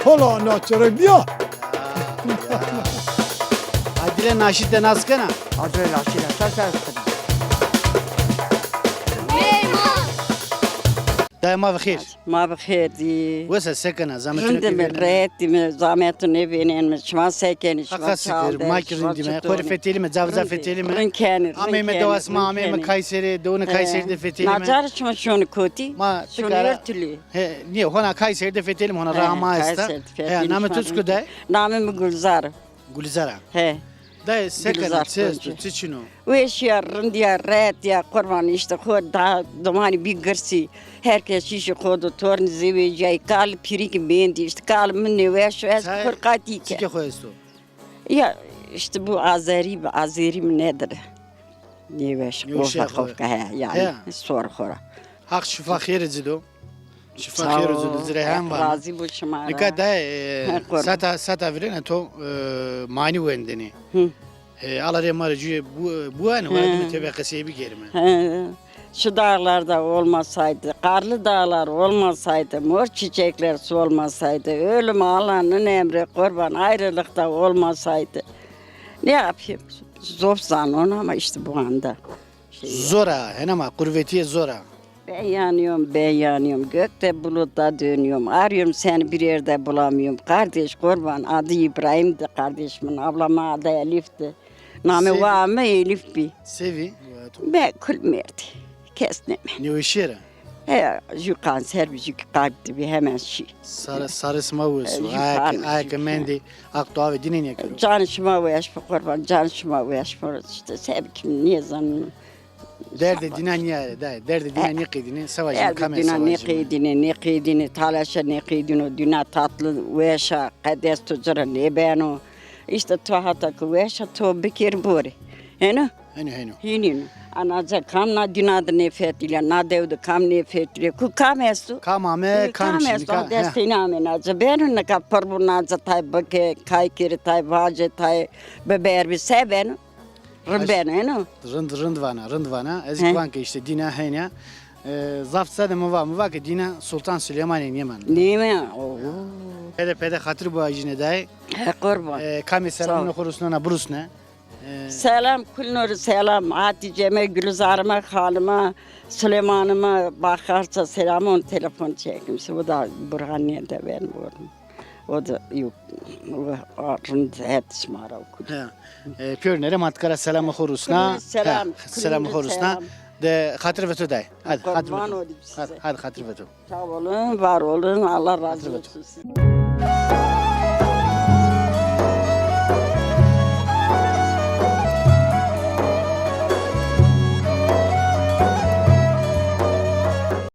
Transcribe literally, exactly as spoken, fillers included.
Hola na çere bîya. Adile naşî te nas kena? Adile naşî te ser ser. Dayê ma bi xêr. Ma bi xêr dî. Wes a, se kena? Zametû nêvênenê? Rind îme, rehet îme, zametû nêvênenîme. Şima se kenî? Şima çi hal de? Ma kî rind îme. Xo rê fetelîme, cavica fetelîme. Rind kenî, rind kenî. Ameyme dewa sima, ameyme Kayserî, dewine Kayserî de fetelîme. Na ca rê şima şonî kotî? Ma şonî Ertulî. He, nîye, hona Kayserî de fetelîme, hona raa ma esta. He, namê to çik o dayê? Namê mi Gulzar. Gulzar a. He. Dayê, se kena, çi esto, çi çin o? Weşîya, rindîya, rehetîya, qurban, îşte xo daha domanî bî girsî. Her kes şîşê xo do, tornî zewecîyayî, kal pîrikî mendî, îşte kal mi nêweş o, ez xo rê qatî ke. Çikê xo esto? Ya, îşte bu azerî, azerî mi nedir? Nêweş, qofa qofa, he, yanî, sor xo ra. Haq şifa xêrê ci do. Şifa xêr o, ci do, ci rê hem vana. Razî bo şima ra. Nika dayê, e, seta, seta virêna to, e, manî wendêne. Hı. E, ala rê ma rê cuyê bu-, buweno, wa dime têbê qesey bikerîme. He. Şu dağlarda olmasaydı, karlı dağlar olmasaydı, mor çiçekler solmasaydı, ölüm Allah'ın emri kurban ayrılıkta olmasaydı. Ne yapayım? Zof zanon ama işte bu anda. Zor a, hena ma, qurvetîye zor a. Ben yanıyorum, ben yanıyorum. Gökte bulutta dönüyorum. Arıyorum seni bir yerde bulamıyorum. Kardeş kurban, adı İbrahim'di kardeşimin. Ablama adı Elif'ti. Namê wa mi Elif bî. Sevî? Ben kul merdî. Kes nême. Nêweşîye ra? He, jü kanser bî, jü kalp de bî, hemen şî. Sarê, sarê sima wes bo. Ayke mendî, Haq to avê dîne nêkero. Canê şima weş bo qurban, canê şima weş bo. İşte se bikîme, nêzanîme. Derdê dîna nîyarê dayê, derdê dîna nêqedînê, se vajîme, kamê se vajîme? Derdê dîna nêqedînê, nêqedînê, talaşa nêqedîno, dîna tatlı, weş a, qe dest to ci ra nêbeno. İşte to hata ke weş a, to bikêr borê. Heno? Heno, heno. Hînî no. Ana ca kam na dîna de nêfetilîya, na dew de kam nêfetilîya. Ku kam esto? Kam ame, kam esto? Destê îna ame na ca. Beno nika pir bo na ca tay bike, kay kerê, tay vace, tay biber bî, se beno? Rind beno, heno? Rind, rind vana, rind vana. Ez kî van ke îşte dîna heyna. E, zaf sede mi va, mi va ke dîna Sultan Süleymanî nêmend. Nême, oho. Pede, pede xatir biwajîne dayê. He, qurban. E, kamê selamûnê xo rusnena, birusne. E, selam, kulno rê selam. Hatîceme, Gülizarime, xanime, Süleymanime, bakarsa selamon, telefon çekimse. Bu da Burhan nêde ben vurdum. O da yok. O rind het şima ra okur. He. E, pêrune rê ma tika ra selamê xo rusna. Selam. He, selamê xo rusna. De xatir ve to dayê. Hadi, hadi. Qurban olayım size. Hadi, hadi, xatir ve to. Sağ olun, var olun. Allah razı olsun sizden.